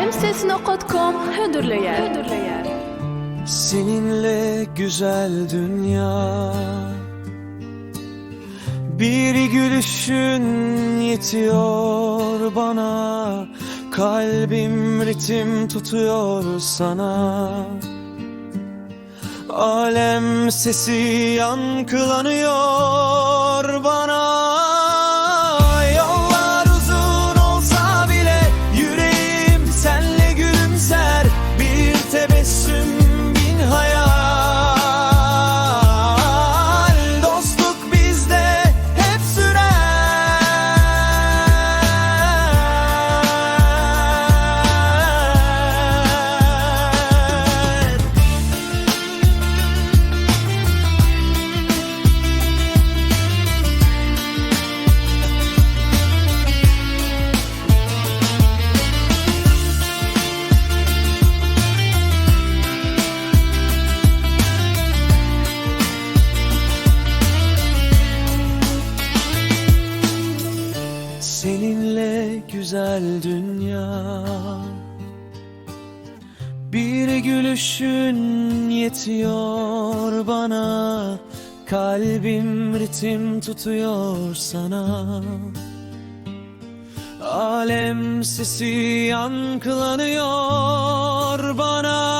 Alemses.com hödürleýär. Seninle güzel dünya Bir gülüşün yetiyor bana Kalbim ritim tutuyor sana Alem sesi yankılanıyor bana Yollar uzun olsa bile yüreğim senle gülümser Bir tebessüm bin hayal Dostluk bizde hep sürer. Seninle güzel dünya Bir gülüşün yetiyor bana Kalbim ritim tutuyor sana Alem sesi yankılanıyor bana.